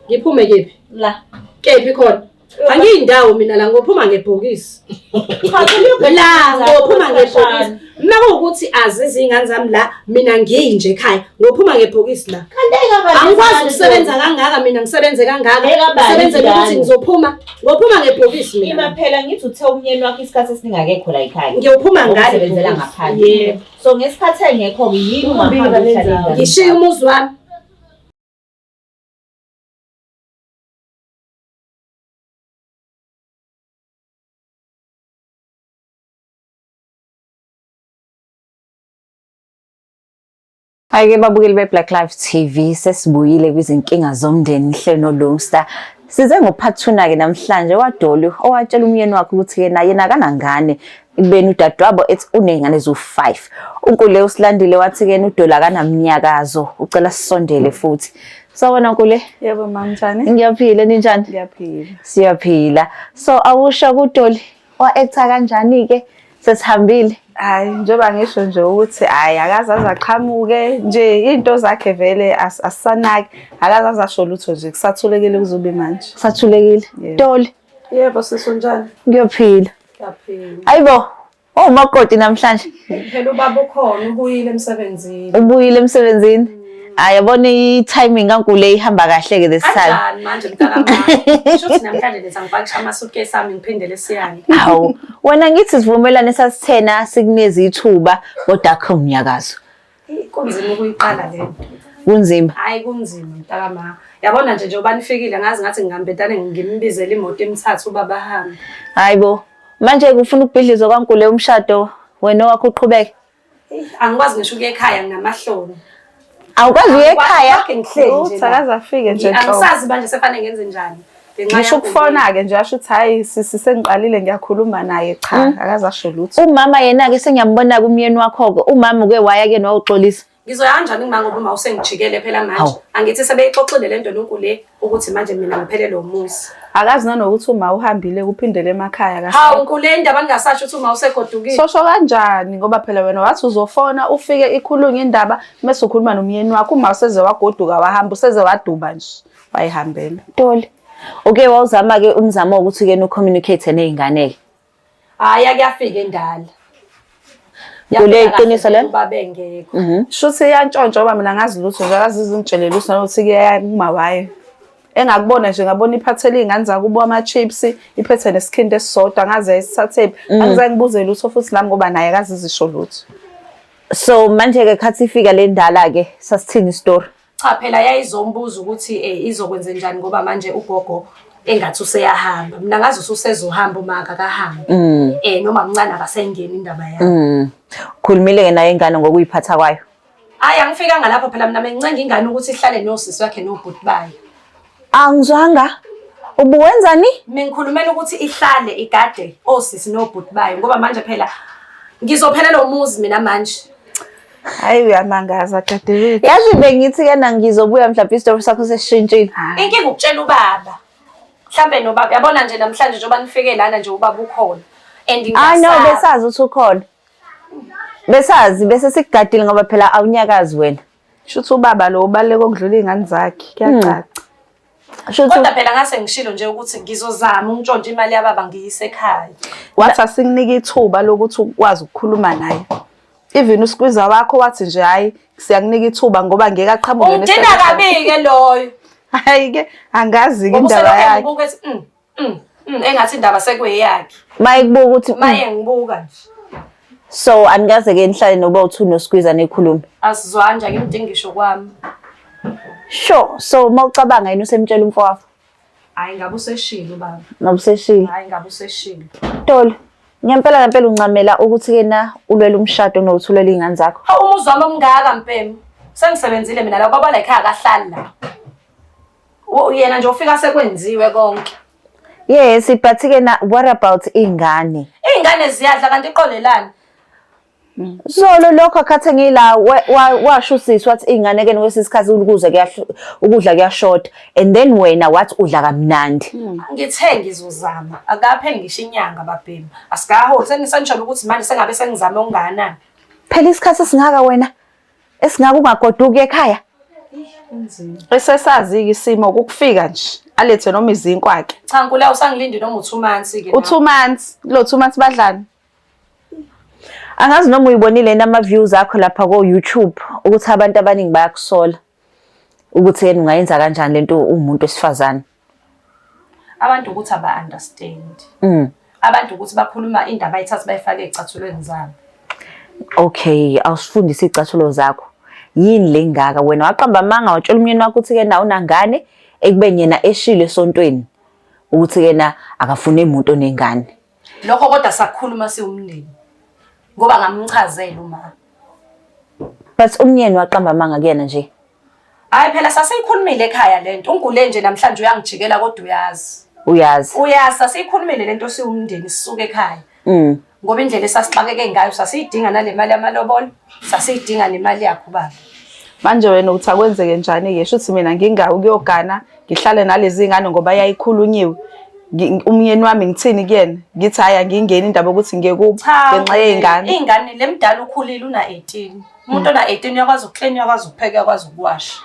Ngiphume kephi? La. Kephi khona? Angiyindawo mina la ngophuma ngebhokisi. La ngophuma ngebhokisi. Uma kuwukuthi azizi iy'ngane zami la mina nginje ekhaya ngophuma ngebhokisi la. Angikwazi ukusebenza kangaka mina ngisebenze kangaka. Ngisebenzele ukuthi ngizophuma ngophuma ngebhokisi mina. Ima phela ngithi uthe umyeni wakho isikhathi esiningi akekho la ekhaya. Ngiyophuma ngale Usebenzela bhokisi. ngaphandle. Yebo. So ngesikhathi engekho-ke yini ungahamba uhlale ingane Ngishiye umuzi wami. Hhayi-ke babukeli be-Black Life TV sesibuyile kwizinkinga zomndeni hle noLungsta. Size ngo-part 2 ke namhlanje wadoli owatshela umyeni wakhe ukuthi yena yena akanangane ekubeni udadewabo ethi uney'ngane eziwu-5. UNkule usilandile wathi ke udoli akanamnyakazo ucela sisondele futhi. Sawubona Nkule. Yebo mama njani? Ngiyaphila ninjani? Ngiyaphila. Siyaphila. So awusho kuDoli wa-acta kanjani-ke sesihambile? Hayi njengoba ngisho nje ukuthi hayi akaze aze aqhamuke nje into zakhe vele asisanaki akaze aze asho lutho nje kusathulekile kuzobe manje. Sathulekile. Yebo. Doli Yebo sisi unjani? ngiyophila. Ngiyaphila. Ayibo, umakoti namhlanje. Phela ubaba ukhona ubuyile emsebenzini. Ubuyile emsebenzini. Hayi yabona i-timing kaNkule ihamba kahle ke this time. Kanjani manje mntakamama? Kusho ukuthi namhlanje nithi angipakishe amasuitcase ami ngiphindele esiyani. Hawu, wena ngithi sivumelane sasithena sikunikeza ithuba kodwa akho umnyakazo. Kunzima ukuyiqala le nto. Kunzima. Hayi kunzima mntakama. Yabona nje njengoba nifikile ngazi ngathi ngingambedane ngimbizele imoto imthathe ubaba ahambe. Hayibo. Manje kufuna ukubhidlizwa kwaNkule umshado wena owakho uqhubeke. Angikwazi ngisho ukuya ekhaya nginamahloni. Awukwazi uye ekhaya. Lokho ngihleli nje. Uthi la. akaze afike nje nhlobo. Angisazi manje sefanele ngenze njani. Ngenxa Ngisho yakho ukufona-ke nje asho ukuthi hhayi sisi sengiqalile ngiyakhuluma naye cha akaze asho lutho. Umama yena-ke sengiyambona kumyeni wakho-ke. Umama uke waya kuyena wawuxolisa. Ngizoya kanjani kuma ngoba uma usengijikele phela manje. Hawu. Angithi sebeyixoxile lento noNkule ukuthi manje mina ngiphelelwe umuzi. Akazi nanokuthi uma uhambile kuphindele emakhaya kahle. Hawu Nkule indaba ningasasho ukuthi uma usegodukile. Sosho kanjani ngoba phela wena wathi uzofona ufike ikhulunywe indaba mese ukhuluma nomyeni wakho uma useze wagoduka wahamba useze waduba nje wayihambela. Doli. Uke wawuzama-ke umzamo wokuthi-ke no-communicate ney'ngane-ke. Hayi akuyafika endala. Nkule iqiniso lelo? Ubaba engekho. Shuthi iyantshontsha ngoba mina ngazi lutho nje akaze izingitshele lutho nanokuthi kuya kuma wayo. Engakubona nje ngabona iphathele iy'ngane zakubo ama-chips iphethe nesikhindi esisodwa ngaze yayisithathephi. Angizange ngibuze lutho futhi nami ngoba naye akaze izisho lutho. So manje-ke khathi ifika le ndala-ke sasithini isitori? Cha phela yayizombuza ukuthi izokwenze njani ngoba manje ugogo engathi useyahamba. Mina ngazi ususezohamba uma akakahambi. Noma mncane akasengeni indaba yakhe. Khulumile-ke naye ingane ngokuyiphatha kwayo. Hayi angifikanga lapho phela mina bengincenga ingane ukuthi ihlale nosisi wakhe nobhuti bayo. Angizwanga. Ubuwenzani? Mina ngikhulumela ukuthi ihlale igade osisi nobhuti bayo ngoba manje phela ngizophelelwa umuzi mina manje. Hhayi uyamangaza dadewethu. Yazi bengithi ke na ngizobuya mhlawumbe isitori sakho sesishintshile. Inkinga ukutshela ubaba. Mhlambe nobaba yabona nje namhlanje njengoba nifike lana nje ubaba ukhona. And Ah no ngiyasaba. besazi ukuthi ukhona. Besazi bese sikugadile ngoba phela awunyakazi wena. Shuthi ubaba lo ubaluleke okudlula iy'ngane zakhe kuyacaca. Shuthi Kodwa phela ngase ngishilo nje ukuthi ngizozama ukutshontsha imali yababa ngiyise ekhaya. Wathi asikunike ithuba lokuthi ukwazi ukukhuluma naye. Even uskwiza wakho wathi nje hhayi siyakunika ithuba ngoba ngeke aqhamuke Ungidina kabi-ke loyo. Hhayi-ke angazi-ke Ngoba indaba uselokhu yakhe. engibuka ethi engathi indaba sekuyeyakhe. mayekubuka ukuthi Maye ngibuka nje. so anikaze ke nihlale noba uthi unoskwiza nikhulume. Asizwani nje angimdingi ngisho kwami. Sure. So mawucabanga yini usemtshela umfowabo? Hayi ngabe useshilo ubaba. Ngabe useshilo. Hayi ngabe useshilo. Toli, ngempela ngempela uncamela ukuthi ke na ulwele umshado nokuthi ulwele iy'ngane zakho. Hawu umuzi wami omngaka mpemu. Sengisebenzile mina la baba la ekhaya akahlali la. Yena nje ufika sekwenziwe konke. Yes, but ke na what about iy'ngane? Iy'ngane ziyadla kanti iqolelani? Zolo lokho akhathe ngila washo usisi wathi iy'ngane ke kwesinye isikhathi ukuze ukudla kuyashoda and then wena wathi udla kamnandi. Ngithe ngizozama. Akapheli ngisho inyanga babhemu. Asikaholi sengisho ukuthi manje sengabe sengizame okungakanani. Phela isikhathi esingaka wena esingaka ungagoduki ekhaya. Esesazi-ke isimo kukufika nje alethe noma izinkwa-ke. Cha Nkule usangilindi noma u2 months ke. U2 months, lo 2 months badlani? Angazi noma uyibonile yini ama-views akho lapha ko-YouTube ukuthi abantu abaningi bayakusola ukuthi yena ungayenza kanjani lento uwumuntu wesifazane. Abantu ukuthi aba understand. Abantu ukuthi bakhuluma indaba bayithathe bayifake ezicathulweni zabo. Okay, awusifundise iy'cathulo zakho. Yini le ngaka wena waqamba amanga watshela umyeni wakho ukuthi-ke na unangane ekubeni yena eshilo esontweni ukuthi-ke na akafune muntu onengane. Lokho kodwa sakhuluma siwumndeni. Ngoba ngamchazela uma. But umyeni waqamba amanga kuyena nje. Hayi phela sasiyikhulumile ekhaya lento. Ungule nje namhlanje uyangijikela kodwa uyazi. Uyazi. Uyazi sasiyikhulumile lento siwumndeni sisuke ekhaya. Ngoba indlela esasixakeke ngayo sasiyidinga nale mali yamalobolo, sasiyidinga nemali yakho baba. Manje wena uthi akwenzeke njani-ke? Shuthi mina ngingayi ukuyogana ngihlale nalezi ngane ngoba yayikhulunyiwe. Umyeni wami ngithini kuyena? Ngithi hhayi angingeni indaba yokuthi ngiye kubo ngenxa yey'ngane. Iy'ngane le mdala ukhulile una-18. Umuntu ona-18 uyakwazi ukuklina, uyakwazi ukupheka, uyakwazi ukuwasha.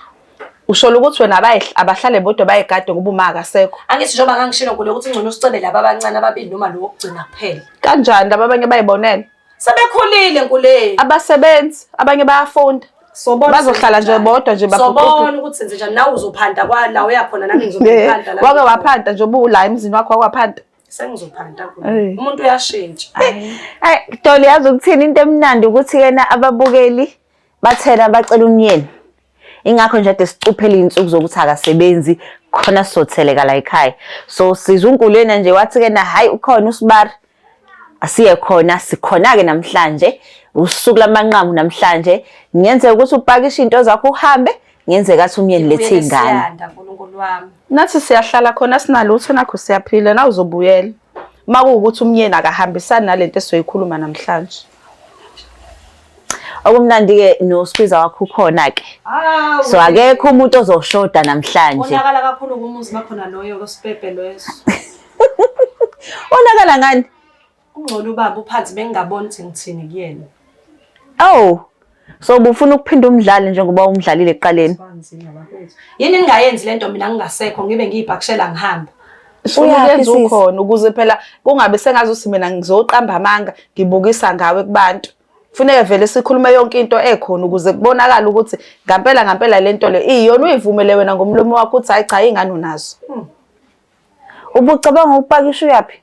Ushola ukuthi wena abahlale bodwa bayigade ngoba uma akasekho. Angithi njengoba ngangishilo ngule ukuthi ngcono usicebe laba abancane ababili noma lo wokugcina kuphela. Kanjani laba abanye bayibonele? Sebekhulile Nkule. Abasebenzi, abanye bayafunda. Sobona Bazohlala nje bodwa nje babhuquqe. Sobona ukuthi senze njani nawe uzophanda kwala uyakhona nami ngizophanda la. Wake waphanda nje ubula emzini wakho wake waphanda. Sengizophanda kulo. Umuntu uyashintsha. Ay, Dolly yazi ukuthini into emnandi ukuthi yena ababukeli bathena bacela umyeni. Ingakho nje ade sicuphele iy'nsuku zokuthi akasebenzi khona sizotheleka la ekhaya. So sizwe uNkulena nje wathi ke na hayi ukhona usibari. Asiye khona sikhona-ke namhlanje usuku lamanqamu namhlanje ngenzeka ukuthi upakishe into zakho uhambe ngenzeka athi umyeni lethe ingane. Siyanda uNkulunkulu wami. Nathi siyahlala khona sinalutho nakho siyaphila na uzobuyela. Uma kuwukuthi umyeni akahambisani nalento esizoyikhuluma namhlanje. Okumnandi-ke noskwiza wakho ukhona-ke. So akekho umuntu ozoshoda namhlanje. Wonakala kakhulu kumuzi bakhona loyo kosipepe leso. Wonakala ngani? Ungcono ubaba uphansi bengingaboni ukuthi ngithini kuyena. Oh. So ubufuna ukuphinda umdlali njengoba umdlalile ekuqaleni. Yini ningayenzi lento mina ngingasekho ngibe ngiyibhakishela ngihamba. Sifuna Uyaphi ukuyenza sisi? ukhona ukuze phela kungabe sengazuthi mina ngizoqamba amanga ngibukisa ngawe kubantu. Kufuneka vele sikhulume yonke into ekhona ukuze kubonakale ukuthi ngampela ngampela lento le iyona uyivumele wena ngomlomo wakho ukuthi hayi cha ingane unazo. Ubucabanga ukupakisha uyaphi?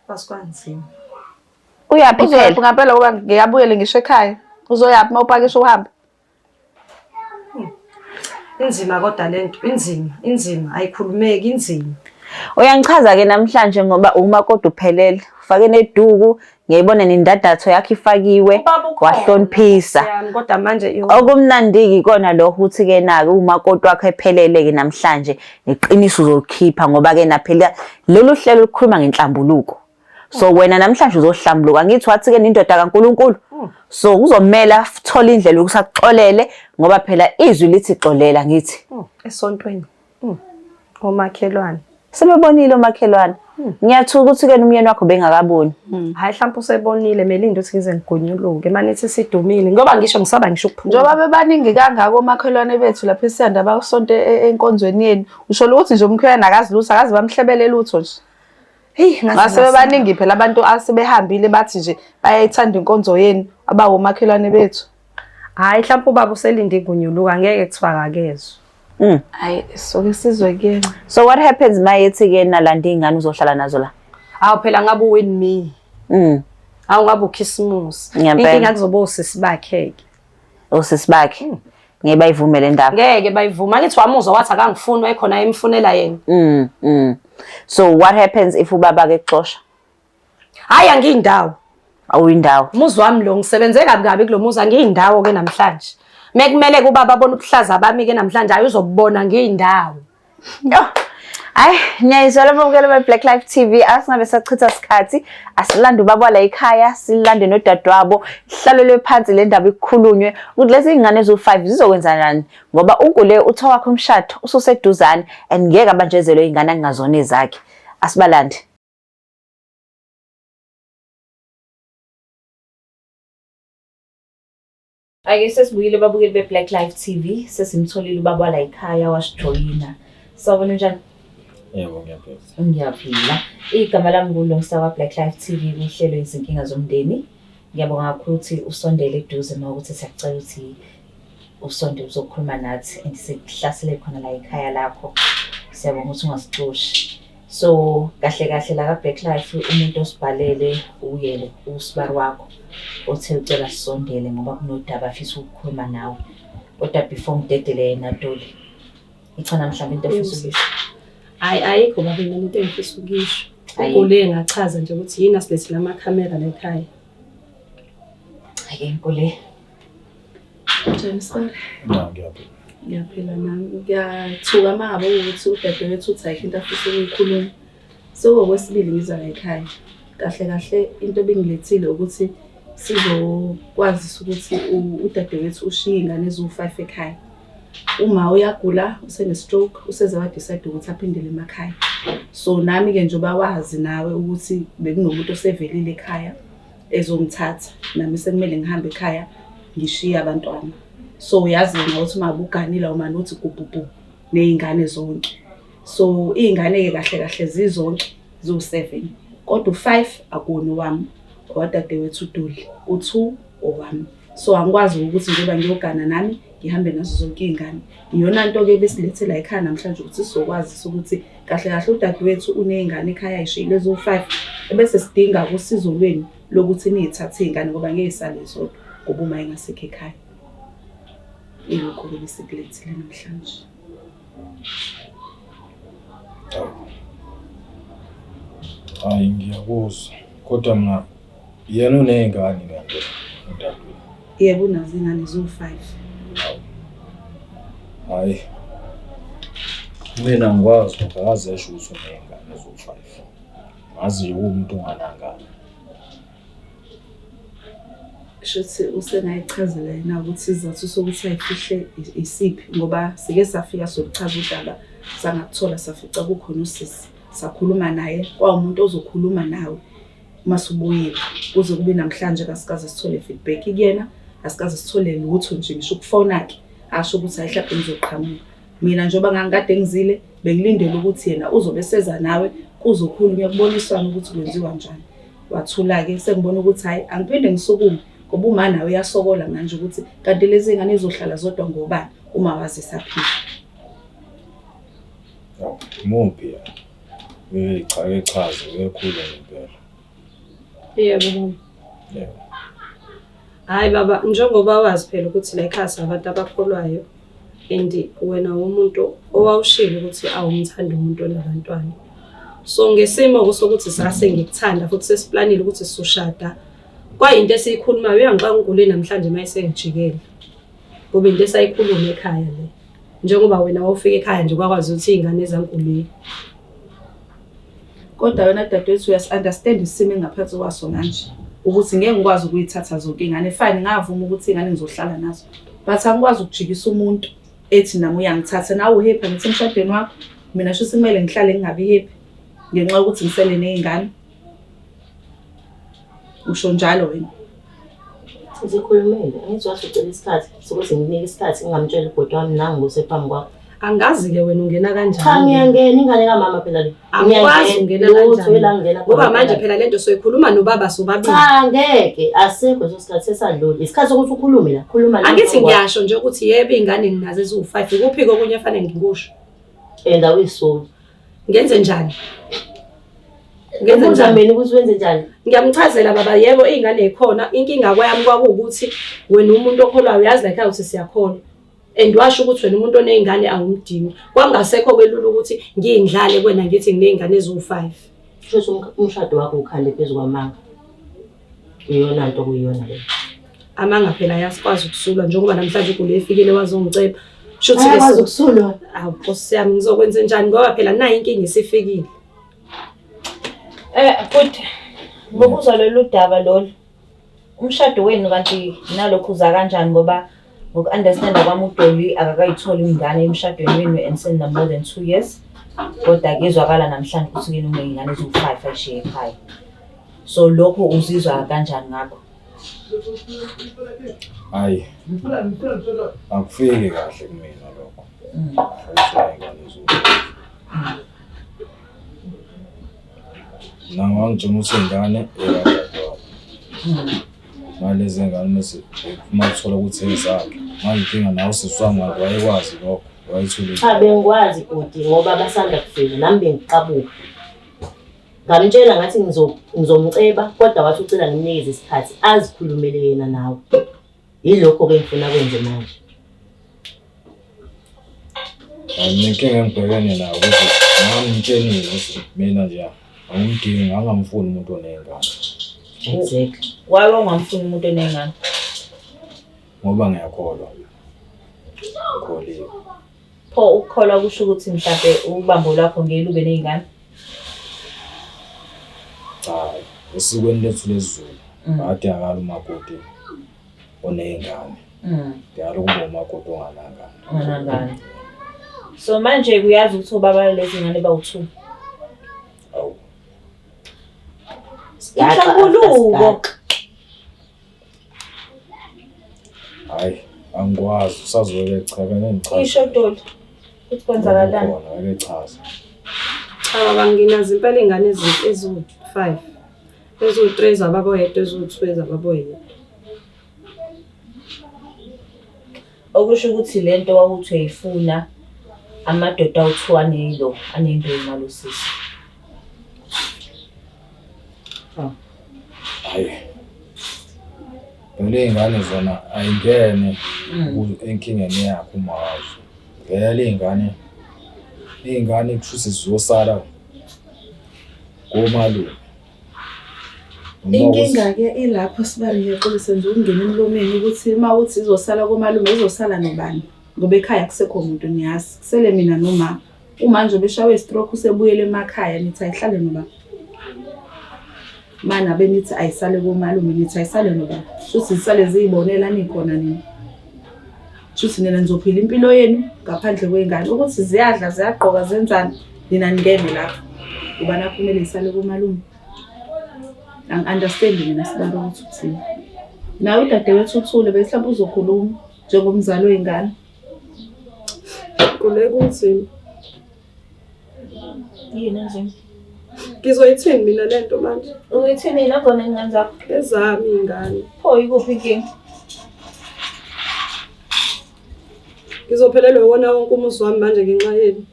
Basikwanzima. Uyaphi Uzoyaphi phela? ngampela ngoba ngiyabuyele ngisho ekhaya. Uzoyaphi uma upakisha uhambe? Inzima kodwa lento, inzima, inzima, ayikhulumeki inzima. Uyangichaza ke namhlanje ngoba umakoti uphelele. Ufake neduku, ngiyayibona nendadatho yakho ifakiwe, Ubaba ukhona, wahloniphisa. Nkosi yami, Kodwa manje Okumnandi-ke ikona lokho ukuthi-ke na-ke umakoti wakho ephelele-ke namhlanje neqiniso uzolikhipha ngoba-ke na phela lolu hlelo lukhuluma ngenhlambuluko. So wena namhlanje uzohlambuluka ngithi wathi-ke nindoda kaNkulunkulu. So kuzomela athole indlela yokuthi akuxolele ngoba phela izwi lithi xolela ngithi. Esontweni. Omakhelwane. Sebebonile omakhelwane. Ngiyathuka ukuthi-ke umyeni wakho bengakaboni. Hayi mhlawumbe usebonile melinde ukuthi ngize ngigonyuluke. Manithi sidumile ngoba ngisho ngisaba ngisho ukuphuma. Njengoba bebaningi kangaka omakhelwane bethu lapha esiyanda basonto enkonzweni yenu. Usho ukuthi nje umkhwena akazi lutho, akazi bamhlebele lutho nje. Hey, ngaze Ngase bebaningi phela abantu asebehambile bathi nje bayayithanda inkonzo yenu abawomakhelwane bethu. Hayi mhlawumbe ubaba uselinde igunyuluka ngeke kuthiwa akakezwa. Hayi soke sizwe kuyena. So what happens mayethi-ke nalanda iy'ngane uzohlala nazo la? Hawu phela ngabe uwin me. Hawu ngabe ukhisimusi. Ngempela. Inkinga kuzoba osisi bakhe-ke. Osisi bakhe. Ngeke bayivume le ndaba. Ngeke bayivuma. Angithi wamuzwa wathi akangifuni wayekhona emfunela yena. So what happens if ubaba ke kuxosha? Hayi angiyindawo. Awuyindawo. Umuzi wami lo ngisebenze kabi kabi kulo muzi angiyindawo ke namhlanje. Mekumele ubaba abone ubuhlaza bami ke namhlanje hayi uzobona ngiyindawo. Yo. Hayi, niyayizwa babukeli be Black Life TV asingabe sachitha isikhathi asilande ubaba la ekhaya silande nodadewabo ihlalelwe phansi le ndaba ikhulunywe ukuthi lezi ingane ezu5 zizokwenza njani ngoba uNkule uthe wakhe umshado ususeduzane and ngeke abanjezelwe ingane angazona ezakhe asibalande. Ake sesibuyile babukeli be-Black Life TV, sesimtholile ubaba la ekhaya wasijoyina. Sawubona, njani? Yebo, ngiyaphila. Ngiyaphila. Igama lami nguLungsta wa-Black Life TV kuhlelo Izinkinga Zomndeni. Ngiyabonga kakhulu ukuthi usondele eduze uma ukuthi siyacela ukuthi usonde uzokhuluma nathi and sikuhlasele khona la ekhaya lakho. Siyabonga ukuthi ungasixoshi. So kahle kahle la ka-Black Life umuntu osibhalele uye usibari wakho othe ucela sisondele ngoba kunodaba afisa ukukhuluma nawe. Kodwa before ngidedele yena Doli, ikhona mhlawumbe into ofisa ukuyisho? Hhayi, ayikho baba mina into engifisa ukuyisho. Ayikho. Ugule ngachaza nje ukuthi yini asilethele amakhamera la ekhaya. Ake Nkule. Njani sibari? Na, ngiyaphila. Ngiyaphila nami. Ngiyathuka uma ngabe ukuthi udadewethu uthi ayikho into afisa ukuyikhuluma. Sekuwokwesibili ngiza la ekhaya. Kahle kahle into ebingilethile ukuthi sizokwazisa ukuthi udadewethu ushiye iy'ngane eziwu-5 ekhaya. Uma uyagula, usene-stroke, useze wa-decide ukuthi aphindele emakhaya. So nami-ke njengoba wazi nawe ukuthi bekunomuntu osevelile ekhaya ezongithatha, nami sekumele ngihambe ekhaya ngishiye abantwana. So uyazi wena ukuthi uma ngabe uganile awumane uthi gubhubhu ney'ngane zonke. So iy'ngane-ke kahle kahle zizonke ziwu-7. Kodwa u-5 akuwona owami, owadadewethu uDoli, u-2 owami. So angikwazi ukuthi njengoba ngiyogana nami ngihambe nazo zonke iy'ngane. Iyona nto-ke ebesilethe la ekhaya namhlanje ukuthi sizokwazisa ukuthi kahle kahle udadewethu uney'ngane ekhaya ayishiyile eziwu-5, ebese sidinga usizo lwenu lokuthi niy'thathe iy'ngane ngoba ngeke y'sale zodwa ngoba uma engasekho ekhaya. Ilokho-ke besikulethile namhlanje. Hayi, ngiyakuzwa. Kodwa mina yena uney'ngane kanti udadewethu. Yebo, unazo iy'ngane ziwu-5. Hhayi. Mina ngikwazi lokho, akaze esho ukuthi uney'ngane eziwu-5. Ngazi nje kuwumuntu onganangane. Shuthi usengayichazela yena ukuthi isizathu sokuthi ayifihle isiphi, ngoba sike safika sokuchaza udaba sangakuthola, safica kukhona usisi, sakhuluma naye, kwawumuntu ozokhuluma nawe uma subuyile. Kuze kube namhlanje kasikaze sithole feedback kuyena, asikaze sithole lutho nje, ngisho ukufona-ke asho ukuthi hhayi hlampe ngizoqhamuka. Mina njengoba ngangikade ngizile bengilindele ukuthi yena uzobe eseza nawe kuzokhulunywa kuboniswane ukuthi kwenziwa njani. Wathula-ke, sengibona ukuthi hhayi angiphinde ngisukume ngoba uma nawe uyasokola manje ukuthi kanti lezi ngane izohlala zodwa ngobani uma wazi saphila. Awu, muphi yena? Uyecha, uyechaza, uyekhula ngempela. Yebo baba. Yebo. Hhayi baba, njengoba wazi phela ukuthi la ekhaya singabantu abakholwayo and wena umuntu owawushilo ukuthi awumthandi umuntu onabantwana. So ngesimo sokuthi sase ngikuthanda futhi sesiplanile ukuthi sizoshada, kwayinto esiyikhulumayo. Uyangixaka uGule namhlanje uma esengijikele. Ngoba into esayikhuluma ekhaya le. Njengoba wena wawufika ekhaya nje kwakwazi ukuthi iy'ngane ezaNgule. Kodwa wena dadewethu uyasi-understand isimo engingaphansi kwaso manje. Ukuthi ngeke ngikwazi ukuyithatha zonke iy'ngane. Fine, ngavuma ukuthi iy'ngane ngizohlala nazo. But angikwazi ukujikisa umuntu ethi nami uyangithatha. Nawe u-happy angithi emshadweni wakho? Mina shuthi kumele ngihlale ngingabi happy ngenxa yokuthi ngisele ney'ngane. Usho njalo wena? Sikhulumile, angithi wathi ucela isikhathi sokuthi ngikunike isikhathi ngingamtshela ubhuti wami nangu usephambi kwakho. Angazi-ke wena ungena kanjani. Cha, ngiyangena, ingane kamama phela le. Angikwazi ungena Lutho kanjani. la ngena Ngoba manje phela lento soyikhuluma nobaba sobabili. Cha, ngeke, asikho leso sikhathi sesadlula. Isikhathi sokuthi ukhulume la, khuluma la. Angithi ngiyasho nje ukuthi yebo iy'ngane nginazo eziwu-5, ikuphi-ke okunye efanele ngikusho? And awuyisoli. Ngenze njani? Ngenze Ubuza njani? mina ukuthi wenze njani? Ngiyamchazela baba, yebo iy'ngane yikhona. Inkinga kwayami kwakuwukuthi wena umuntu okholwayo uyazi la ekhaya ukuthi siyakholwa. And washo ukuthi wena umuntu oney'ngane awumdingi. Kwangasekho kwelula ukuthi ngiy'ndlale kuwena ngithi nginey'ngane eziwu-5. Shuthi umshado wakho ukhande phezu kwamanga. Iyona nto kuyiyona leyo. Amanga phela ayasikwazi ukusulwa njengoba namhlanje uGule efikile wazongiceba. Shuthi-ke Ayakwazi ukusulwa. Awu Nkosi yami, ngizokwenza njani ngoba phela nayi inkinga isifikile. Futhi ngokuzwa lolu daba lolu, umshado wenu kanti nalokhu uza kanjani ngoba ngoku-understanda kwami uDolly akakayitholi ingane emshadweni wenu and sena more than 2 years. Kodwa kuyezwakala namhlanje ukuthi kini uney'ngane eziwu-5 ayishiye ekhaya. So lokho uzizwa kanjani ngakho? Hayi. Akufiki kahle kumina lokho. Ukuthi uney'ngane eziwu-five. Mina ngangitshela ukuthi ingane eyakadadewabo. Nalezi ngane mase uma kuthola ukuthi ezakhe. Manje inkinga nawe usisi wami kanti wayekwazi lokho. Wayethule. Cha bengikwazi bhuti ngoba basanda kufika nami bengiqabuka. Ngamtshela ngathi ngizomceba kodwa wathi ucela ngimnikeze isikhathi azikhulumele yena nawe. Yilokho-ke engifuna kwenze manje. Hayi mina inkinga engibhekene nayo ukuthi ngamtshenile ukuthi mina nje angimdingi ngangamfuni umuntu oney'ngane. Exactly. Why ungamfuni umuntu oney'ngane? Ngoba ngiyakholwa. Ngikholiwe. Pho ukukholwa kusho ukuthi mhlampe ubambo lwakho ngeke lube ney'ngane? Cha, esikweni lethu lesiZulu akadingakali umakoti oney'ngane. Kudingakala ukuba umakoti onganangane. Onganangane. So manje uyazi ukuthi obaba lezi ngane bawu-two. Awu. Inhlambuluko. Hhayi, angikwazi usazoke cha ngeke ngichaze. Isho Doli. Ukuthi kwenzakalani? Khona ngeke chaze. Cha baba nginazo impela iy'ngane eziwu-five. Eziwu-three zababa oyedwa, eziwu-two ezababa oyedwa. Okusho ukuthi le nto wawuthi uyayifuna amadoda awu-two aneyilo aneyimbewu nalo sisi. Hhayi. Phela iy'ngane zona ayingene enkingeni yakho uma wazo. Vele iy'ngane, iy'ngane kushuthi zizosala komalume. Inkinga-ke ilapho sibali ngiyaxolisa nje ukungena emlomeni ukuthi uma uthi izosala komalume izosala nobani ngoba ekhaya akusekho muntu niyazi kusele mina noma uma nje beshawe stroke usebuyele emakhaya nithi ayihlale noba mana benithi ayisale komalume nithi ayisale noba shuthi zisale ziyibonela nikhona nina shuthi nina nizophila impilo yenu ngaphandle kwey'ngane ukuthi ziyadla ziyagqoka zenzani nina ningene lapho ngoba nakho kumele zisale komalume. Angi-understand mina sibalo ukuthi uthini. Nawe udadewethu uthule bese mhlawumbe uzokhuluma njengomzali wey'ngane. Kule kunzima. Yini enzima? Ngizoyithini mina le nto manje? Uyithini yini akuzona iy'ngane zakho? Ezami iy'ngane. Pho ikuphi inkinga? Ngizophelelwa iwona wonke umuzi wami manje ngenxa yenu.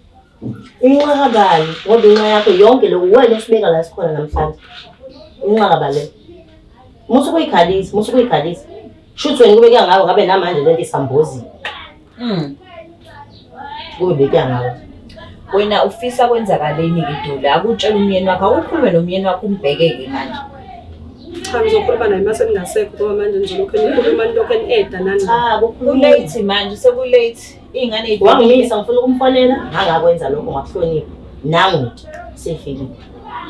Inxa kabani ngoba inxa yakho yonke lo wena osibeka la sikhona namhlanje. Inxa kabani le? Musa ukuyikhalisa, musa ukuyikhalisa. Shuthi wena kube kuya ngawe ngabe namanje lento isambozile. Kube bekuya ngawe. Wena ufisa kwenzakaleni-ke Doli? Akutshele umyeni wakho, awukhulume nomyeni wakho umbheke-ke manje. Cha ngizokhuluma naye mase ningasekho ngoba manje nizolokhu nikhuluma nilokhu ni-eda nani. Cha, kukhuluma. Kulate manje, sekulate. Iy'ngane y'bhekile. Wangimisa ngifuna ukumfonela, ngangakwenza lokho ngakuhlonipha. Nangu sefikile.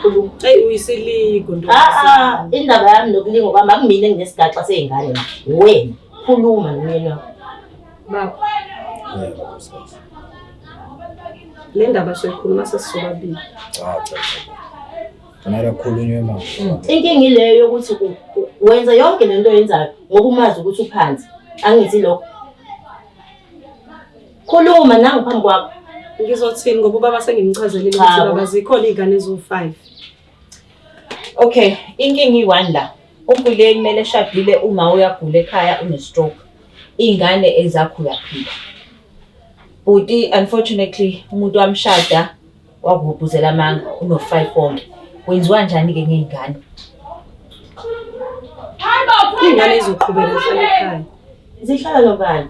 Khuluma. Eyi uyisilingo ntombi. Ah ah, indaba yami nokulingo kwami akumina enginesigaxa sey'ngane la. Wena khuluma nomyeni wakho. Baba, Yebo, nkosikazi. le ndaba soyikhuluma sesisobabili. Cha cha cha. Fanele kukhulunywe manje. Inkinga ileyo yokuthi wenza yonke lento oyenzayo ngoba umazi ukuthi uphansi. Angithi lokho. Khuluma nangu phambi kwakho. Ngizothini ngoba ubaba sengimchazelile ukuthi Cha. baba zikhona iy'ngane eziwu-five. Okay, inkinga iyi-one la. Umpilo kumele eshadile uma uyagula ekhaya une-stroke. Iy'ngane ezakho uyaphila. Bhuti, unfortunately, umuntu wamshada wakuhubhuzela amanga uno-five wonke. Kwenziwa kanjani-ke ngey'ngane? Iy'ngane izoqhubeka zihlale ekhaya. Zihlala nobani?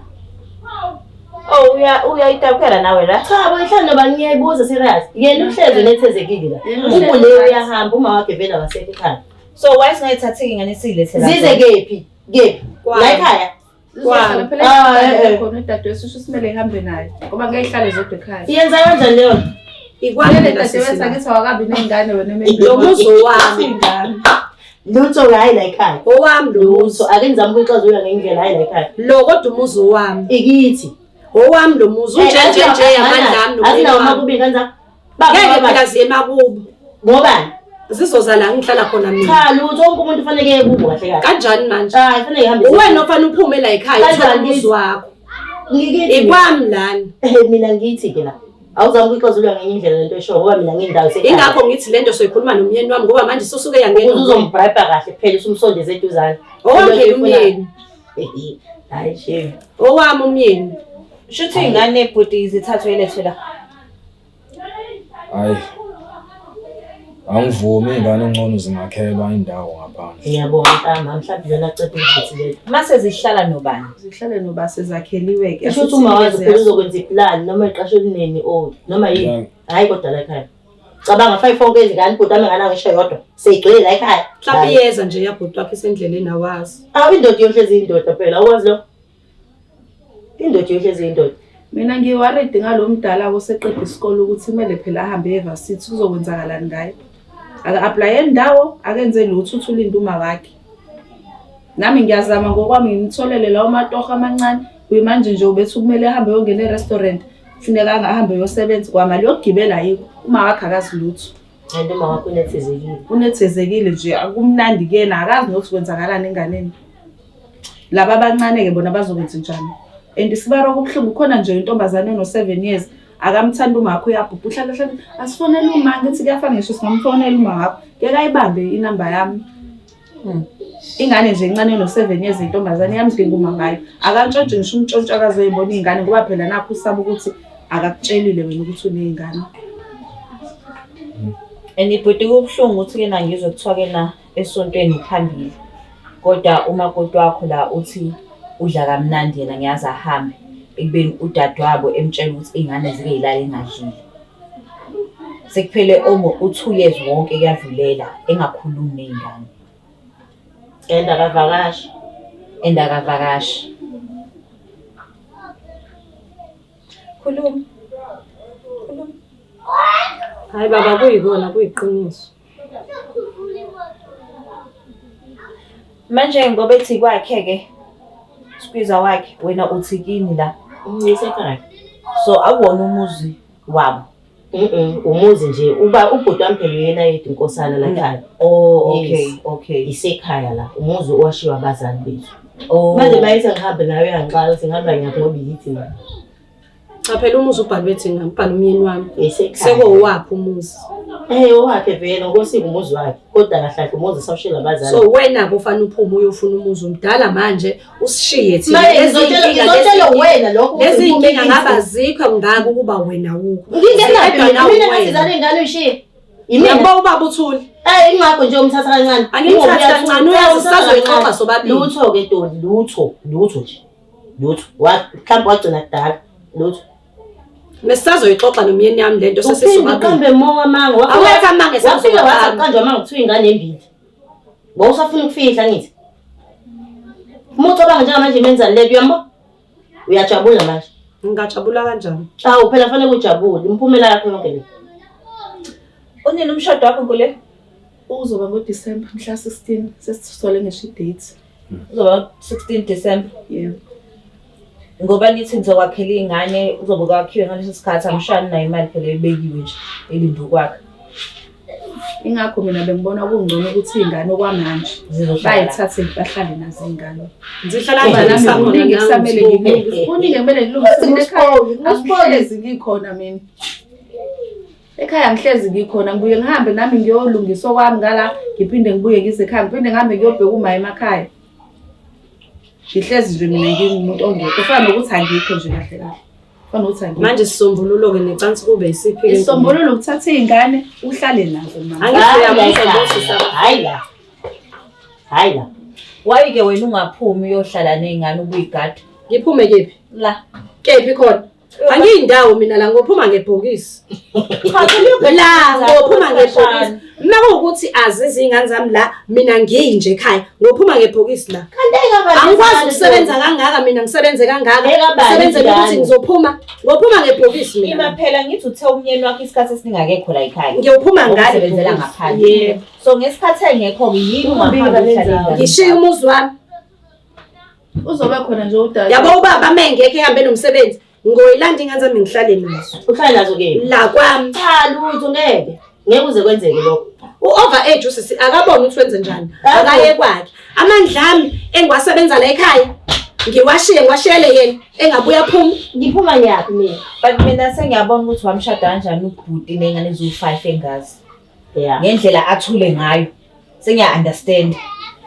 Oh, uyayitabukela nawe la? Cha, bo ihlala nobani ngiyayibuza serious. Yena uhlezi unethezekile la. Yena uhlezi Ubule right. uyahamba uma wakhe vele akasekho ekhaya. So why singayithathi ingane siyilethela? Zize kephi? Kephi? La ekhaya. Zizohlala phela Ah, eh, ekhaya eh. khona udadewethu usho simele ihambe naye ngoba ngeke ihlale zodwa ekhaya. Iyenza kanjani leyo nto? Ikwami Lele mina dadewethu sisi la. akithi awakabi ney'ngane wena emendweni Lo muzi owami. Iy'ngane. Lutho hhayi la ekhaya. Owami lo muzi. Lutho ake ngizame ukuyixazulula ngendlela hhayi la ekhaya. Lo kodwa umuzi owami. Ikithi. Owami lo muzi. Unje nje nje amandla ami nomyeni Asinawo wami. amakubili kanjani? Ngeke phela ziye emakubo. Ngobani? Zizoza la ngihlala khona mina. Cha lutho, wonke umuntu ufanele eye kubo kahle kahle. Kanjani manje? Hayi, fanele ngihambe. Uwena ofanele uphume la ekhaya uthole Kanjani? umuzi wakho. Ngikithi. Ikwami lana. Eh, mina ngithi ke la. Awuzami ukuyixazulula ngenye indlela lento eshoyo ngoba mina ngindawo sekhaya. Ingakho ngithi lento soyikhuluma nomyeni wami ngoba manje susuke yangena. Ukuze uzombribe kahle kuphela usumsondeze eduzane. Owami phela umyeni. Hayi shame. Owami umyeni. Shuthi iy'ngane bhuti zithathwe ilethwe la. Hayi. Angivumi iy'ngane ngcono zingakhelwa indawo ngaphandle. Ngiyabonga ntama, mhlawumbe lona ceda ukuthi le. Mase zihlala nobani? Zihlale noba sezakheliwe-ke. Kusho ukuthi uma wazi phela uzokwenza iplani noma iqashe elineni or noma yini. Yeah. Hayi kodwa la ekhaya. Cabanga five fonke izingane bhuti wami ngana ngisho yodwa. Seyigcwele la ekhaya. Mhlawumbe iyeza nje yabhuti wakho isendleleni awazi. Awu indoda iyohlezi indoda phela awazi lo. Indoda iyohlezi indoda. Mina ngiworried ngalo mdala oseqeda isikole ukuthi kumele phela ahambe e-varsity kuzokwenzakalani ngaye. Aka-aplaye ndawo, akenze lutho uthi ulinde uma wakhe. Nami ngiyazama ngokwami ngimtholele lawo matoho amancane. Kuyimanje nje ubethi kumele ahambe ayongena e-restaurant. Kufuneka ahambe ayosebenza kwamali yokugibela ayikho. Uma wakhe akazi lutho. And uma wakho unethezekile. Unethezekile nje akumnandi kuyena akazi nokuthi kwenzakalani enganeni. Laba abancane-ke bona bazokwenza njani? And sibara okubuhlungu khona nje intombazane eno-7 years akamthandi umakho uyabhubha uhlala hlala asifonele uma ngithi kuyafana ngisho singamfonela uma wakho ngeke ayibambe inamba yami. Ingane nje encane eno-7 years intombazane iyamdinga uma ngayo. Akantshontshe ngisho umntshontsho akazoyibona iy'ngane ngoba phela nakho usaba ukuthi akakutshelile wena ukuthi uney'ngane. And ibhuti kubuhlungu ukuthi-ke na ngizwe kuthiwa-ke na esontweni uphambili. Kodwa umakoti wakho la uthi udla kamnandi yena ngiyazi ahambe. Ekubeni udadewabo emtshela ukuthi iy'ngane zike y'lale engadlile. Sekuphele u-2 years wonke kuyadlulela engakhulumi ney'ngane. And akavakashi. And akavakashi. Khuluma. Khuluma. Hayi baba kuyikona kuyiqiniso. Manje ngoba ethi kwakhe-ke squeezer wakhe wena uthi kini la. Ngisekhaya. So akuwona umuzi wabo. Umuzi nje uba ubhuti wami phela uyena yedwa inkosana la ekhaya. Oh okay, Yes. okay. Isekhaya la umuzi owashiwa abazali bethu. Oh. Manje mayethi ngihambe nawe uyangixaka ukuthi ngihamba ngiyaphi ngoba iyithi mina. Cha phela umuzi ubhalwe thina, ubhalwe umyeni wami. Isekhaya. Sekowaphi umuzi. Eh owakhe vele ngosiko umuzi wakhe kodwa kahle kahle umuzi sawushila abazali. So wena kufanele uphume uyofuna umuzi omdala manje usishiye thina. Manje Lezi ngizotshela iy'nkinga, ngizotshela lezi wena lokho ukuthi lezi ngiphume iy'nkinga kithi. ngaba zikho ngaka ukuba wena wukho. Ngingenaphi Zedwa mina nawe mina wena. ngasizale ingane uyishiye. Yimina. Uyabo ubaba uthuli. Eh ingakho nje umthatha kancane. Angimthathi kancane, uyazi Umthatha sisazoyixoxa kancane. sobabili. Lutho ke Toli, lutho, lutho nje. Lutho. Mhlawumbe wagcina kudala. Lutho. Mesisazoyixoxa nomyeni yami lento Uphinde sesisobabili. uqambe mo amanga. Awekho amanga Wafika wathi esazowaqamba. aqanjwa amanga kuthiwa ingane embili. Wawusafuna ukufihla ngithi. Uma ucabanga njengamanje imenzani lento uyambona? Uyajabula manje. Ngingajabula kanjani? Awu phela fanele ujabule. Imiphumela yakho yonke le. Unini umshado wakho Nkule? Uzoba ngoDisemba mhla 16 sesithole ngisho i-date. Uzoba 16 December. Yebo. Ngoba nithi nizokwakhela iy'ngane uzobe kwakhiwe ngaleso sikhathi amshani nayo imali phela ebekiwe nje elinde ukwakha. Ingakho mina bengibona kungcono ukuthi iy'ngane okwamanje Zizohlala. bayithathe bahlale nazo iy'ngane. Zihlala Ngoba kanjani nami sakhona kuningi kusamele nangu ngilungise. Kuningi kumele ngilungise mina ekhaya. Angihlezi ngikhona mina. Ekhaya ngihlezi ngikhona ngibuye ngihambe nami ngiyolungisa okwami ngala ngiphinde ngibuye ngize ekhaya ngiphinde ngihambe ngiyobheka uma emakhaya. Ngihlezi nje mina ngingumuntu ongekho. Kufana nokuthi angikho nje kahle kahle. Kufana nokuthi angikho. Manje sisombululo-ke necansi kube isiphi? Isisombululo ukuthatha iy'ngane uhlale nazo mama. Angithi uyamuzwa ngosisi Hayi la. Hayi la. Why-ke wena ungaphumi uyohlala ney'ngane ubuyigada? Ngiphume kephi? La. Kephi khona? Angiyindawo mina la ngophuma ngebhokisi. La ngophuma ngebhokisi. Uma kuwukuthi azizi iy'ngane zami la mina nginje ekhaya ngophuma ngebhokisi la. Angikwazi ukusebenza kangaka mina ngisebenze kangaka. Ekabani Ngisebenzele ukuthi ingane? ngizophuma. Ngophuma ngebhokisi Ima mina. phela ngithi uthe umyeni wakho isikhathi esiningi akekho la ekhaya. Ngiyophuma ngale Usebenzela bhokisi. ngaphandle. Yebo. So ngesikhathi engekho-ke yini Ungabiki ungahambi uhlale balenzayo. iy'ngane Ngishiye umuzi wami. Uzobe khona nje udade. Yabo ubaba mengekho ehambe nomsebenzi. Ngoyilanda ingane zami ngihlale nazo. Uhlale nazo ke. La kwami. Cha lutho ngeke. Ngeke uze kwenzeke lokho. U-over age usisi akaboni ukuthi wenze njani. Akaye kwakhe. Amandla ami engiwasebenza la ekhaya ngiwashiye ngiwashiyele yena engabuya phuma. Ngiphuma ngiyaphi mina? But mina sengiyabona ukuthi wamshada kanjani ubhuti ney'ngane eziwu-five engazi. Yeah. Ngendlela athule ngayo. Sengiya-understand.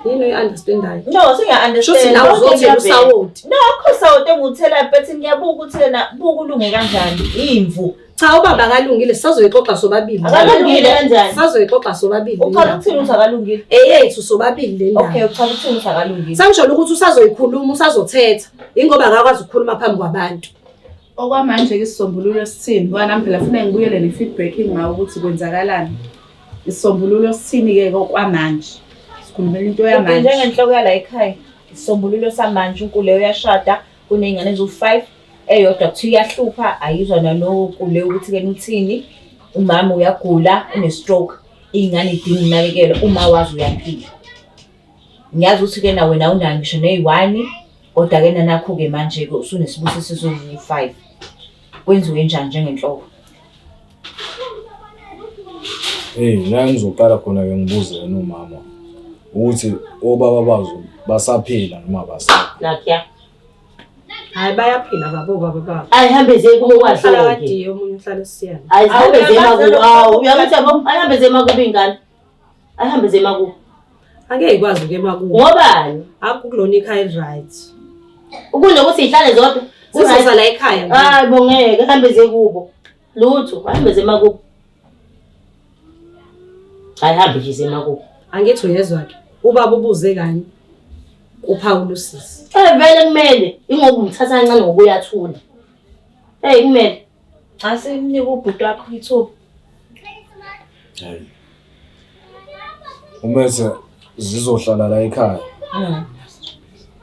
Yini oyi-understandayo? No, sengiya-understand. Shuthi nawe uzothela usawoti. No, akho sawoti engiwuthelayo but ngiyabuka ukuthi yena buka ulunge kanjani. Imvu. Cha ubaba akalungile sisazoyixoxa sobabili. Akalungile kanjani? Sisazoyixoxa sobabili. Uchaza ukuthini ukuthi akalungile? Eyethu sobabili le ndaba. Okay, uchaza ukuthini ukuthi akalungile? Sangisholo ukuthi usazoyikhuluma usazothetha ingoba akakwazi ukukhuluma phambi kwabantu. Okwamanje-ke isisombululo sithini? Ngoba nami phela funa ngibuyele ne-feedback ngawo ukuthi kwenzakalani. Isisombululo sithini-ke okwamanje? Sikhulumela into Ubhuti yamanje. njengenhloko yala ekhaya, isisombululo samanje uNkule uyashada, kuney'ngane eziwu-five, eyodwa kuthiwa iyahlupha, ayizwa nanoNkule ukuthi-ke uthini, umama uyagula, une-stroke, iy'ngane idinga ukunakekelwa, uma wazi uyaphila. Ngiyazi ukuthi-ke na wena awunayo ngisho neyi-one, kodwa-ke nanakho-ke manje-ke usunesibusiso esiwu-five. Kwenziwe njani njengenhloko? Hey, la ngizoqala khona ke ngibuze yena umama ukuthi obaba bazo basaphila noma abasekho. Nakya. Hayi bayaphila babo baba babo. Ayihambe ziye kubo Uhlala kwazo-ke. kadiye omunye uhlala esiyana. Ayihambe ziye emakubo. Awu, uyakuthi yabo, ayihambe ziye emakubo iy'ngane. Ayihambe ziye emakubo. Angeke ikwazi ukuya emakubo. Ngobani? Akukulona ikhaya eli-right. Kunokuthi yihlale zodwa. Zizosala ekhaya nje. Hayi bo ngeke, ahambe ziye kubo. Lutho, ahambe ziye emakubo. Ayihambe nje ziye emakubo. Angithi uyezwa-ke. Ubaba ubuze kanye. Uphawula usisi. Eh vele kumele, ingoba umthatha kancane ngoba uyathula. Hey kumele. Asimnike ubhuti wakho ithuba. Hayi. Umese zizohlala la ekhaya.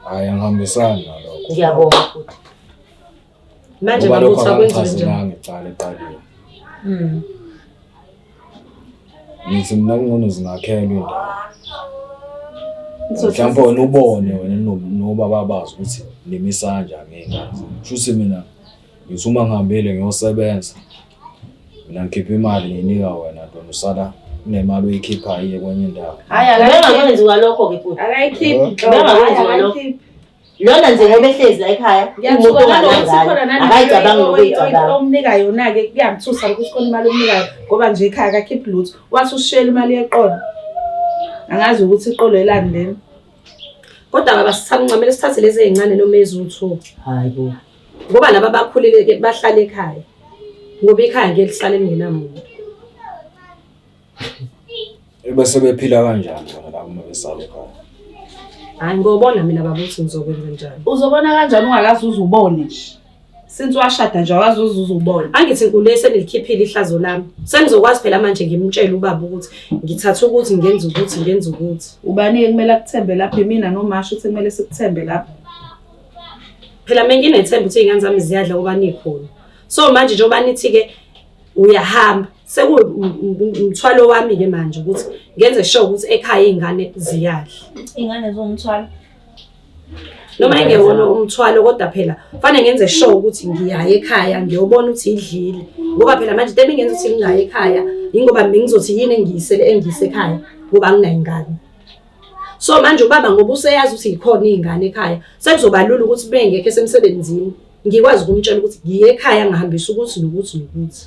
Hayi angihambisani nalokho. Ngiyabonga futhi. Manje Ngoba lokho babuthi akwenziwe njani? akangichazelanga ekuqala eqaleni. Ngithi mina kungcono zingakhelwa indawo. Mhlawumbe wena ubone wena nobaba bazi ukuthi nimisa kanjani ngey'ngane. Kusho ukuthi mina ngithi uma ngihambile ngiyosebenza mina ngikhipha imali ngiyinika wena wena usala kunemali oyikhiphayo iye kwenye indawo. Hhayi Bengakwenziwa lokho-ke futhi. akayikhiphi. Bengakwenziwa lokho. Lona nje ngoba ehlezi la ekhaya, umuntu Ngiyathuka nanokuthi onganangane, khona akayicabangi nokuyicabanga. omnika yona-ke kuyamthusa ukuthi khona imali omnikayo ngoba nje ekhaya akakhiphi lutho. Wathi usishiyela imali yeqolo. Angazi ukuthi iqolo elani lelo. Kodwa baba sisamncamela sithathe lezi ey'ncane noma eziwu-two. Hayi bo. Ngoba laba abakhulile-ke bahlala ekhaya. Ngoba ikhaya ngeke lihlale lingenamuntu. Bese bephila kanjani bona labo uma besala ekhaya? Hhayi ngobona mina baba ukuthi ngizokwenza njani. Uzobona kanjani ungakaze uze ubone nje? Since washada nje awukaze uze uze ubone. Angithi nkulu sengilikhiphile ihlazo lami. Sengizokwazi phela manje ngimtshele ubaba ukuthi ngithatha ukuthi ngenza ukuthi ngenza ukuthi. Ubani-ke kumele akuthembe lapho imina nomasho ukuthi kumele sikuthembe lapho. Phela mina nginethemba ukuthi iy'ngane zami ziyadla ngoba nikhona. So manje njengoba nithi-ke uyahamba sekuwumthwalo wami-ke manje ukuthi ngenze sure ukuthi ekhaya iy'ngane ziyadla. Iy'ngane ziwumthwalo. Noma ingewona umthwalo kodwa phela fanele ngenze sure ukuthi ngiyaya ekhaya ngiyobona ukuthi idlile. Ngoba phela manje into ebingenza ukuthi ngingayi ekhaya yingoba bengizothi yini engiyisele engiyise ekhaya ngoba anginayo ingane. So manje ubaba ngoba useyazi ukuthi yikhona iy'ngane ekhaya sekuzoba lula ukuthi bengekho esemsebenzini ngikwazi ukumtshela ukuthi ngiye ekhaya ngihambisa ukuthi nokuthi nokuthi.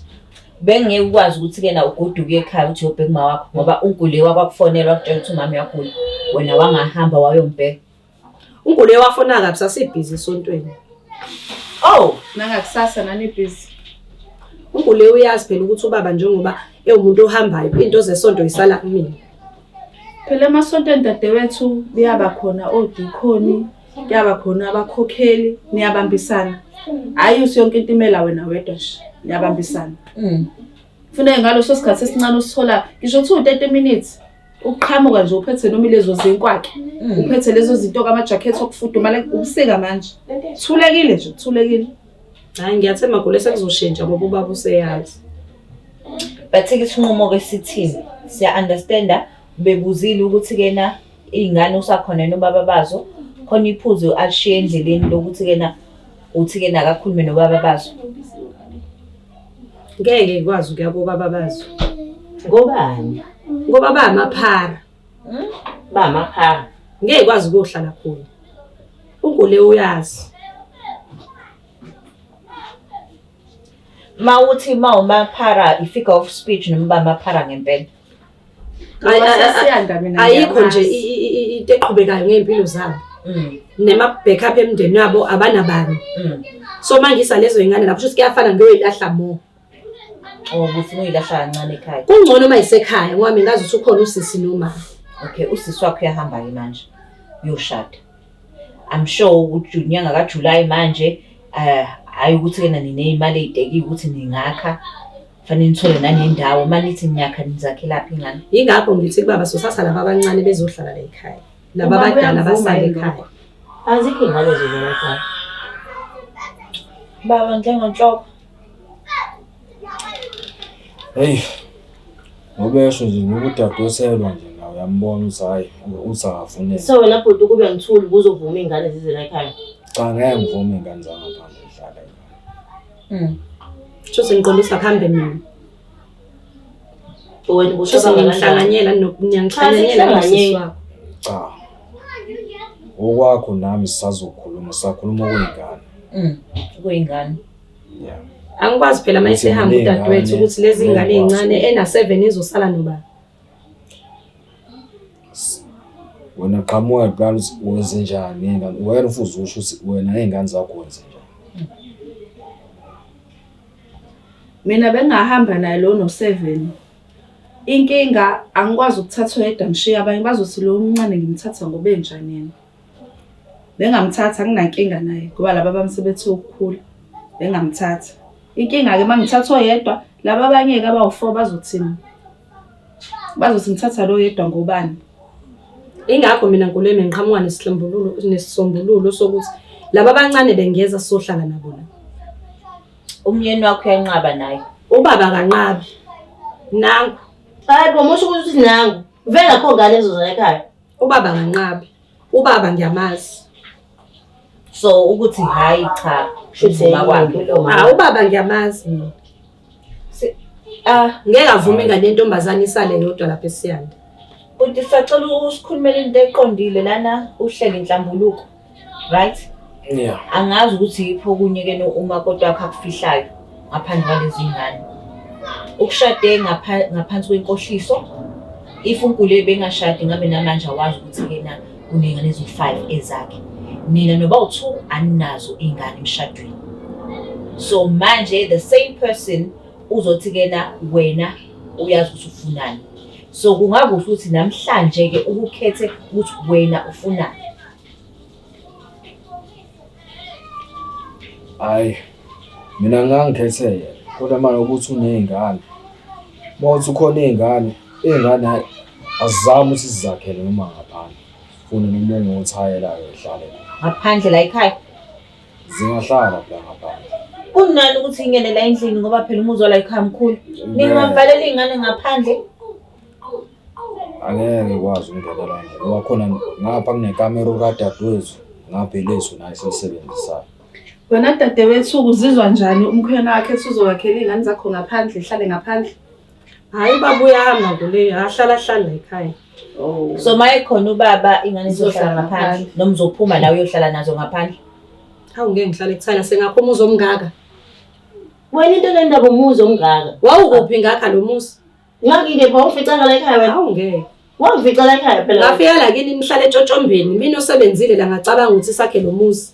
Bengeke ukwazi ukuthi-ke na ugoduke ekhaya uthi uyobheka uma wakho ngoba uNkule wakwakufonela wakutshela ukuthi umama uyagula. Wena wangahamba wayombheka. UNgule wafona kabi sasibhizi esontweni. Oh, Nangakusasa nanibhizi. UNgule uyazi phela ukuthi ubaba njengoba ewumuntu ohambayo into zesonto yisala kumina. Phela emasontweni dadewethu kuyaba khona odikhoni, kuyaba khona abakhokheli, niyabambisana. Hhayi uthi yonke into imela wena wedwa nje, niyabambisana. Kufuneka ngaleso sikhathi esincane osithola, ngisho kuthiwa u-30 minutes, uqhamuka nje uphethe noma ilezo zinkwakhe, uphethe lezo zinto kamajakhethi okufudumala, ubusika manje. Thulekile nje, thulekile. Hhayi ngiyathemba Gule sekuzoshintsha ngoba ubaba useyazi. But-ke isinqumo-ke sithini? Siya-understand-a, bebuzile ukuthi-ke na iy'ngane usakhona yini obaba bazo, khona iphuzu alishiye endleleni lokuthi-ke na uthi-ke na akakhulume nobaba bazo. Ngeke ngikwazi ukuya kobaba bazo. Ngobani? Ngoba bamaphara. Bamaphara. Ngeke kwazi ukuyohlala khona. Ugule uyazi. Mawuthi mawumaphara i-figure of speech noma bamaphara ngempela. Sesiyanda mina Ayikho nje ngiyamazi. into eqhubekayo ngey'mpilo zabo. Nema-backup emndeni wabo abanabani. So mangisa lezo y'ngane lapho shuthi kuyafana ngiyoyilahla more. Oh, ufuna uyilahla kancane ekhaya. Kungcono uma isekhaya ngoba mina ngazi ukuthi ukhona usisi noma. Okay, usisi wakho uyahamba-ke manje. Uyoshada. I'm sure ukuthi unyanga kaJuly manje hayi ukuthi kena nineyimali ey'tekiwe ukuthi ningakha. Fanele nithole nanendawo uma nithi niyakha nizakhelaphi ingane. Yingakho ngithi kubaba sosasa laba abancane bezohlala la ekhaya. Laba Uma abadala uyavuma basale yini ekhaya. lokho? Azikho iy'ngane ezozala ekhaya. Baba njengonhloko. Hey, ngobesho nje ngokudadewethelwa nje nawe uyambona ukuthi hhayi uthi akafuneki. So wena bhuti ukube ngithuli ubuzovuma iy'ngane zize la ekhaya. Cha ngeke ngivume iy'ngane zangaphandle zihlale ekhaya. Shuthi ngiqondisa kuhambe mina. Wena Shuthi ubucabanga kanjani? ngihlanganyela niyangihlanganyela nosisi wakho. Cha. Okwakho nami sisazokhuluma, sisakhuluma okuyingane. Kuyingane. Yeah. Angikwazi phela uma Ukuthi isehamba nginey'ngane, udadewethu ukuthi lezi ngane ngikwazi. ey'ncane ena-7 izosala nobani. Wena qhamuka kuqala ukuthi wenze njani ngey'ngane. Wena ufuze usho ukuthi wena ngey'ngane zakho wenze njani. Mina bengingahamba naye lo no-7. Inkinga angikwazi ukuthatha oyedwa ngishiye abanye bazothi lo omncane ngimthatha ngoba enjani yena. Bengamthatha anginankinga naye ngoba laba bami sebethe ukukhula. Bengamthatha. Inkinga-ke uma ngithatha oyedwa laba abanye-ke abawu-4 bazothini? Bazothi ngithatha lo oyedwa ngobani? Ingakho mina Nkululeko ngiqhamuka nesisombululo nesisombululo sokuthi laba abancane bengeza sizohlala nabo la. Umyeni wakho uyanqaba naye. Ubaba kanqabi. Nangu Hayi bo musho ukuthi uthi nangu. Vele akho ngane ezozala ekhaya. ubaba kanqabi. Ubaba ngiyamazi. So ukuthi hayi cha Shuthi uvuma kwakhe lo. Ah ubaba ngiyamazi mina. Ah, Ngeke avume ingane yentombazane isale yodwa lapha esiyanda. Bhuti sacela usikhulumele into eqondile lana uhlele inhlambuluko. Right? Yeah. Angazi ukuthi yipho okunye ke umakoti wakho akufihlayo ngaphandle kwalezi ngane. Ukushade ngaphansi kwenkohliso. If uNkule bengashadi ngabe namanje awazi ukuthi ke na uney'ngane eziwu-5 ezakhe. Nina noba u-2 aninazo iy'ngane emshadweni. So manje the same person uzothi ke na wena uyazi ukuthi ufunani. So kungakuhle ukuthi namhlanje ke ukukhethe ukuthi wena ufunani. Hhayi, mina ngangikhethe yena kodwa manje ukuthi uney'ngane. Uma uthi ukhona iy'ngane, iy'ngane hhayi azizame ukuthi sizakhele noma ngaphandle. Fune noma ungothayela-ke zihlale khona. Ngaphandle la ekhaya. Zingahlala phela ngaphandle. Kunani ukuthi ingene la endlini ngoba phela umuzi wala ekhaya mkhulu. Ningavalela iy'ngane ngaphandle. Angeke ngikwazi ukungenela endlini ngoba khona ngapha kunekamero kadadewethu, ngapha elethu naye esilisebenzisayo. Wena dadewethu uzizwa njani umkhwena wakhe ethi uzowakhela iy'ngane zakho ngaphandle, ihlale ngaphandle? Hayi ubaba uyahamba kule ahlala hlala ekhaya. Oh. So maye khona ubaba ingane izohlala Izohlala ngaphandle ngaphandle. noma uzophuma la uyohlala nazo ngaphandle. Hawu ngeke ngihlale kuthayela sengakho umuzi omngaka. Wena into enendaba umuzi omngaka. Wawukuphi ngakha lo muzi? Ngangingephi wawuficanga la ekhaya wena. Hawu ngeke. Wangifica la ekhaya phela. Ngafika la kini nihlale etshotshombeni mina osebenzile la ngacabanga ukuthi sakhe lo muzi.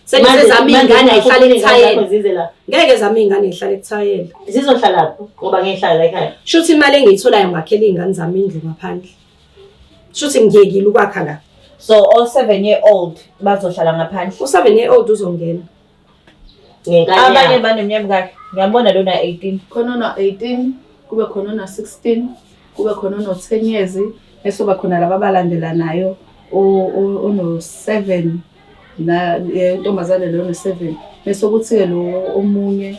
Sengizezami iy'ngane ayihlale ekuthayela. Zize la. Ngeke zami iy'ngane yihlale ekuthayela. Zizohlala phi ngoba ngihlala la ekhaya. Shuthi imali engiyitholayo ngakhela iy'ngane zami indlu ngaphandle. Shuthi ngiyekile ukwakha la. So all 7 year old bazohlala ngaphandle. U-7 year old uzongena. Ngenkani Abanye yabo. baneminyaka emingaki? Ngiyambona lona 18. Khona ono-18, kube khona ono-16, kube khona ono-10 years, bese kuba khona laba abalandelanayo ono-7 na intombazane lo ono-7. Bese kuthi-ke lo omunye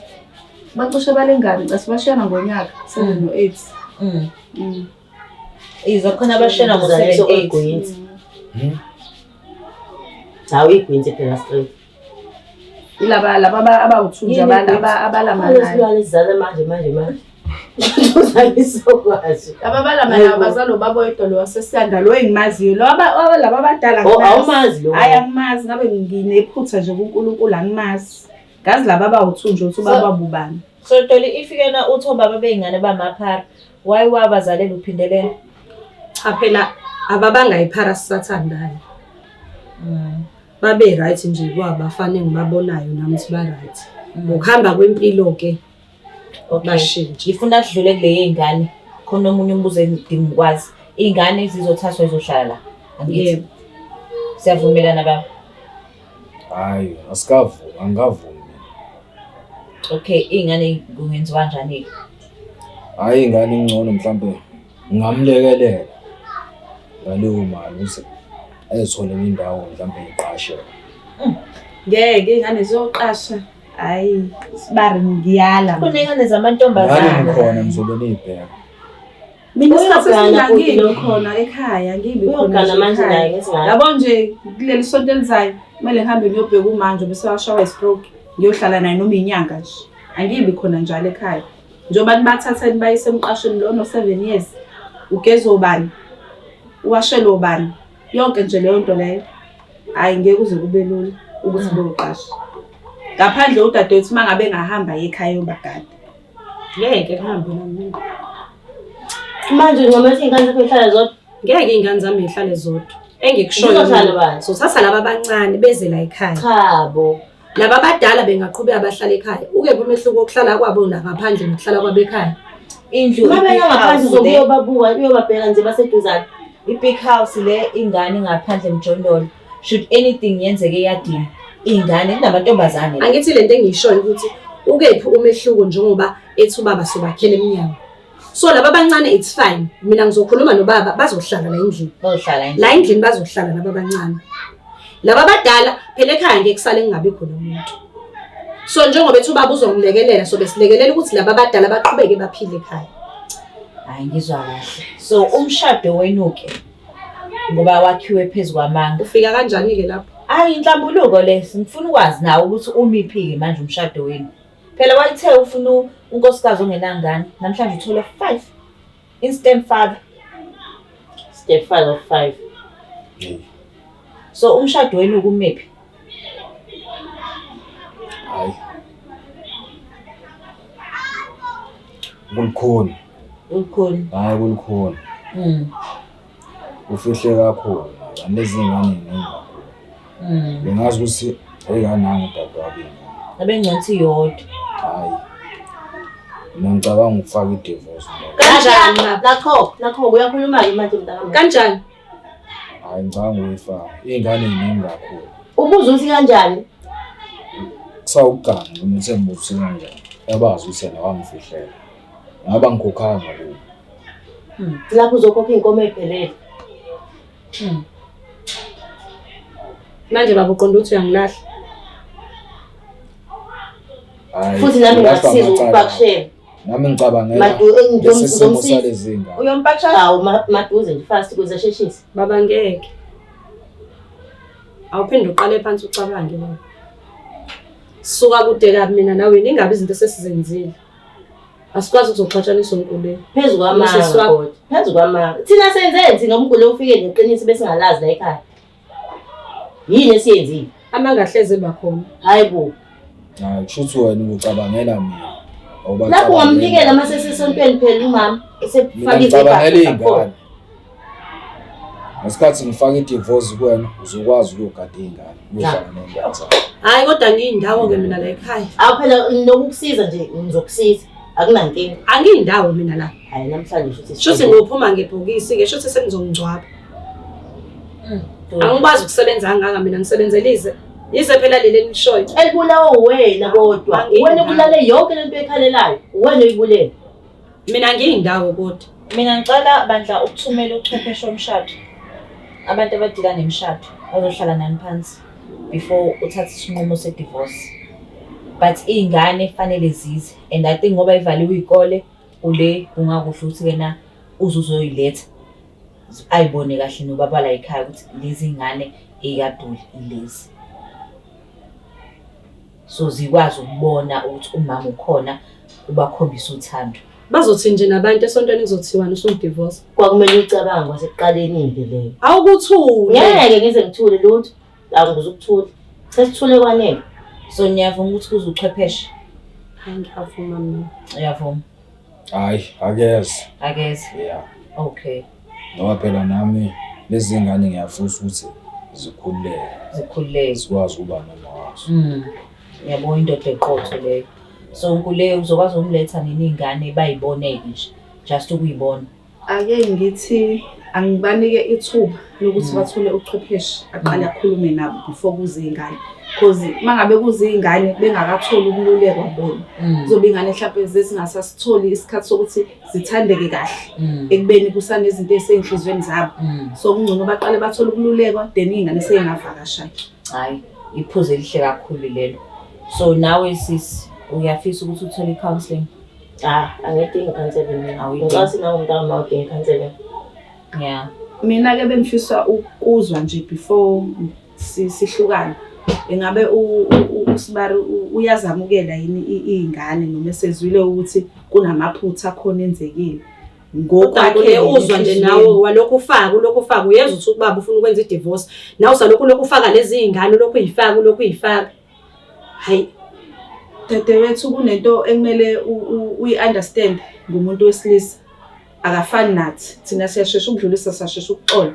bacishe balingane, case bashiyana ngonyaka, 7 no-8. Izwa khona abashiyana ngo-7 Uzalisa 8. oyigwinsi. Hawu igwinsi phela straight. Ilaba laba abawu-2 nje Yini igwinsi? abalamanayo. Lesilwane esizala manje manje manje. Uzangisokwazi. Laba balama laba bazalo babo oyedwa lo wasesiyanda lo engimaziyo lo laba abadala Oh, awumazi lo. Hayi angimazi ngabe nginephutha nje kuNkulunkulu angimazi. Ngazi laba abawu-2 nje ukuthi ubaba bubani. So Dolly if yena uthi obaba bey'ngane bamaphara, why wabazalela uphindelela? Cha phela ababanga iphara sisathandana. Babe right nje kwabafana engibabonayo nami ukuthi ba right. Ngokuhamba kwempilo ke Okay. bashintsha. Ngifuna sidlule kule yey'ngane. Khona omunye umbuzo engidinga ukwazi. Iy'ngane zizothathwa zizohlala la. Angithi? Yebo. Siyavumelana baba. Hhayi, asikavumi, angikavumi mina. Okay, iy'ngane kungenziwa kanjani-ke? Hhayi ingane ingcono mhlampe ngingamlekelela ngaleyo mali ukuthi ayitholele indawo mhlampe iqashe. Ngeke ingane ziyoqasha. Hayi sibari ngiyala. Khona iy'ngane Nani zamantombazane. ngikhona nizobe niyibheka. Mina isikhathi Uyogana esiningi angibi futhi lo. khona ekhaya, ngibi khona Uyogana nje manje ekhaya. naye ngesingane. Yabo nje kuleli sonto elizayo kumele ngihambe ngiyobheka umanje bese washawa i-stroke ngiyohlala naye noma inyanga nje. Angibi khona njalo ekhaya. Njengoba nibathatha nibayise emqashweni lo no-7 years ugeza obani, uwashele obani, yonke nje leyo nto leyo. Hhayi ngeke kuze kube lula ukuthi boqasha. Ngaphandle udadewethu uma ngabe engahamba aye ekhaya eyobagada. Ngeke kuhambe nami. Manje ncoma ukuthi iy'ngane zakho y'hlala zodwa. Ngeke iy'ngane zami zihlale zodwa. Engikushoyo Zizohlala mina, bani? sothatha laba abancane beze la ekhaya. Cha bo. Laba abadala bengaqhubeka bahlale ekhaya. Ukephi umehluko wokuhlala kwabo la ngaphandle nokuhlala kwabo ekhaya? Indlu Uma i-big beka ngaphandle house uzobe le. uyobabuka, uyobabheka nje baseduzane. I-big house le ingane ngaphandle emjondolo. Should anything yenzeke eyadini, iy'ngane kunamantombazane la. Angithi lento engiyishoyo ukuthi ukephi umehluko njengoba ethi ubaba sobakhela emnyango. So laba abancane it's fine. Mina ngizokhuluma nobaba bazohlala la endlini. Bazohlala endlini. La endlini bazohlala laba abancane. Laba abadala phela ekhaya ngeke kusale kungabi khona umuntu. So njengoba ethi ubaba uzongilekelela so besilekelela ukuthi laba abadala baqhubeke baphile ekhaya. Hayi ngizwa kahle. So umshado wenu-ke ngoba wakhiwe phezu kwamanga. Ufika kanjani ke lapho? Hayi inhlambuluko le, ngifuna ukwazi nawe ukuthi umiphi-ke manje umshado wenu. Phela wayethe ufuna unkosikazi ongenangane, namhlanje uthole 5. Instant father. Stepfather of 5. So umshado wenu kumephi? Hhayi. Kulikhuni. Ulukhuni. Hhayi kulikhuni. Ufihle kakhulu. Lezi ngane ziningi kakhulu. Bengazi ukuthi ekananga udadewabo iy'ngane. Abengcono iyodwa. Hhayi. Mina ngicabanga ukufaka i-divorce ngoba Kanjani baba? Nakho, nakho uyakhuluma-ke manje mntakami. Kanjani? hhayi ngicabanga ukuyifaka. Iy'ngane ziningi kakhulu. Ubuza ukuthi kanjani? Kusawukuganga noma uthe ngibuza ukuthi kanjani. Yabazi ukuthi yena wangifihlela. Ngaba ngikhokhanga kubo. Lapho uzokhokha iy'nkomo ey'phelele. Manje baba uqonda ukuthi uyangilahla. Hhayi, Futhi nami ngilahlwa ngingakusiza amacala. ukupakushela. Nami ngicabangela lesi simo Ngizomsiza. salezi ngane. Uyompakisha? Hawu maduze nje fast ukuze asheshise. Baba ngeke. Awuphinde uqale phansi ucabange baba. Suka kude kabi mina nawe ningabi izinto esesizenzile. Asikwazi ukuzoxatshanisa umnkuleko. Phezu kwamanga Usisi wakho. kodwa. Phezu kwamanga. Thina senzeni thina umgulo ufike neqiniso besingalazi la ekhaya. Yini esiyenzile? Amanga ahleze bakhona. Hayi bo. Hhayi, kusho ukuthi wena ucabangela mina. Lapho ungamphikela uma sesesontweni phela umama Mina esefake ngicabangela izigaba iy'ngane. Ngesikhathi ngifaka i-divorce kuwena uzokwazi ukuyogada iy'ngane, uyohlala ney'ngane zakho. Hayi kodwa ngiyindawo ke mina la ekhaya. Awu phela nokukusiza nje ngizokusiza. Akunankinga. Angiyindawo mina la. Hayi namhlanje shuthi Shuthi ngophuma ngebhokisi ke shuthi senizongcwaba. Angikwazi ukusebenza kangaka mina ngisebenzela ize. Yize phela leli elishoyo. Elibulawa uwena kodwa. Angiyindawo. Uwena obulale yonke lento ekhalelayo. Uwena oyibulele. Mina ngiyindawo kodwa. Mina ngicela bandla ukuthumela uchwepheshe womshado. Abantu abadila nemishado bazohlala nani phansi before uthathe isinqumo se-divorce. But iy'ngane fanele zize and I think ngoba ivaliwe iy'kole kule kungakuhle ukuthi kena uze uzoyiletha ayibone kahle nobaba la ekhaya ukuthi lezi ngane eyaduli ilezi. So zikwazi ukubona ukuthi umama ukhona ubakhombisa uthando. Bazothi nje nabantu esontweni kuzothiwani usungidivorce. Kwakumele uyicabange kwasekuqaleni-ke leyo. Awukuthule. Ngeke ngize ngithule lutho. Angikuze ukuthula. Sesithule kwanele. So niyavuma ukuthi kuze uchwepheshe? Hayi ngiyavuma mina. Uyavuma? Hhayi, akeze. Akeze. Yeah. Okay. Ngoba phela nami lezi ngane ngiyafisa ukuthi zikhululeke. Zikhululeke. Zikwazi ukuba noma wazo. Ngiyabona indoda eqotho leyo. So Nkuleyo uzokwazi ukumletha nini iy'ngane bayibone-ke nje. Just ukuyibona. Ake ngithi angibanike ithuba lokuthi bathole uchwepheshe aqale akhulume nabo before kuze iy'ngane. Cause uma ngabe kuze iy'ngane bengakatholi ukululekwa bona, kuzobe iy'ngane mhlampe zezingasasitholi isikhathi sokuthi zithandeke kahle ekubeni kusanezinto ey'sey'nhliziyweni zabo. So kungcono baqale bathole ukululekwa then iy'ngane sey'ngavakasha-ke. Hhayi, iphuzu elihle kakhulu lelo. So nawe sisi uyafisa ukuthi uthole i-counselling? Ah, angidingi counseling mina. Awuyidingi. Ngicabanga nawe umntaka ma udinga counseling. Yeah. Mina-ke bengifisa ukuzwa nje before sihlukane. Engabe uSibari uyazamukela yini iy'ngane noma esezwile ukuthi kunamaphutha akhona enzekile. Ngokwakhe Ngokwakhe uzwa nje nawe walokhu ufaka ulokhu ufaka uyezwa ukuthi ubaba ufuna ukwenza i-divorce. Nawe usalokhu ulokhu ufaka lezi iy'ngane ulokhu uyifaka ulokhu uyifaka. Hayi. Dadewethu kunento ekumele uyi-understand ngumuntu wesilisa. Akafani nathi. Thina siyashesha ukudlulisa, siyashesha ukuxola.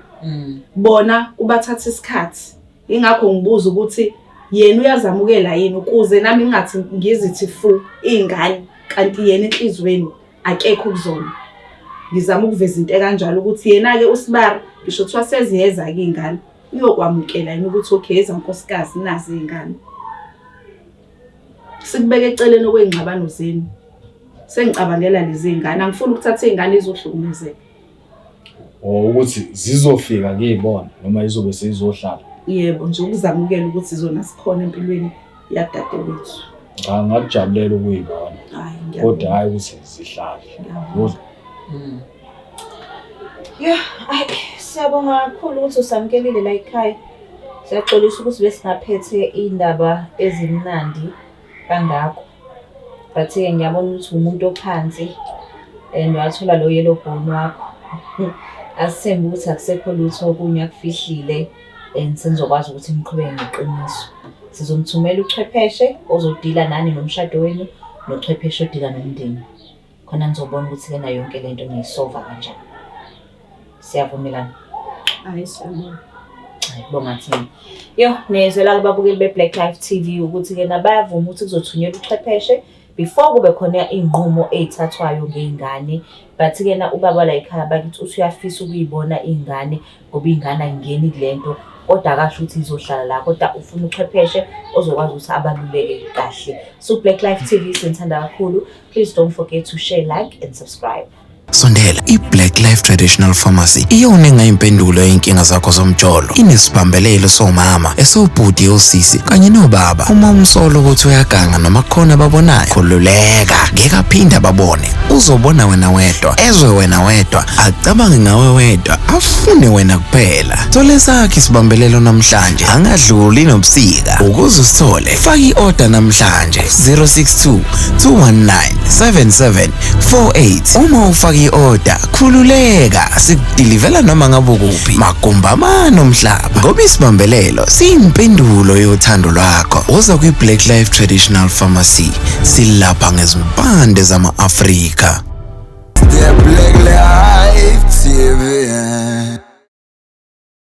Bona kubathatha isikhathi. Ingakho ngibuza ukuthi yena uyazamukela yini ukuze nami ngingathi ngizithi fu iy'ngane kanti yena enhliziyweni akekho kuzona. Ngizama ukuveza into ekanjalo ukuthi yena-ke uSibari ngisho kuthiwa seziyeza-ke iy'ngane uyokwamukela yini ukuthi okay ezankosikazi nazi iy'ngane. Sikubeke eceleni okwey'ngxabano zenu. Sengicabangela lezi iy'ngane, angifuni ukuthatha iy'ngane izohlukumezeka. Or ukuthi zizofika kuyibona noma izobe seyizohlala. Yebo nje ukuzamukela ukuthi zona sikhona empilweni yadadewethu. Cha, ngakujabulela ukuyibona. Hayi, Kodwa hhayi ukuthi zihlale. ngiyabonga. Yeah, ayi siyabonga kakhulu ukuthi usamukelile la ekhaya. Siyaxolisa ukuthi besingaphethe iy'ndaba ezimnandi kangako. But-ke ngiyabona ukuthi umuntu ophansi and wathola lo yellow bone wakho. Asithembe ukuthi akusekho lutho okunye akufihlile and senizokwazi ukuthi niqhubeke ngeqiniso. Sizomthumela uchwepheshe ozodila nani nomshado wenu nochwepheshe odila nomndeni. Khona nizobona ukuthi lena yonke lento niyisova kanjani. Siyavumelana? Hayi siyabonga. Hayi kubonga thina. Yo, niyezwela ke babukeli be-Black Life TV ukuthi-ke nabayavuma ukuthi kuzothunyelwa uchwepheshe before kube khona iy'nqumo ey'thathwayo ngey'ngane. But-ke na ubaba la ekhaya bakithi uthi uyafisa ukuyibona iy'ngane ngoba iy'ngane ayingeni kule nto kodwa akasho ukuthi izohlala la kodwa ufuna uchwepheshe ozokwazi ukuthi abaluleke kahle. So Black Life TV sinithanda kakhulu. Please don't forget to share, like and subscribe. Sondela, i-Black Life Traditional Pharmacy iyona engayimpendulo yey'nkinga zakho zomjolo. Inesibambelelo somama, esobhuti, osisi kanye nobaba. Uma umsolo ukuthi uyaganga noma kukhona ababonayo, khululeka, ngeke aphinde ababone. Uzobona wena wedwa, ezwe wena wedwa, acabange ngawe wedwa, afune wena kuphela. Thole sakhe isibambelelo namhlanje, angadluli nobusika. Ukuze usithole, faka i-order namhlanje 062 219 7748. Uma ufaka i-order, khululeka, sikudilivela noma ngabe ukuphi, magumbamane omhlaba. Ngoba isibambelelo siyimpendulo yothando lwakho. Woza kwi-Black Life Traditional Pharmacy, silapha ngezimpande zama-Afrika. The Black Life TV.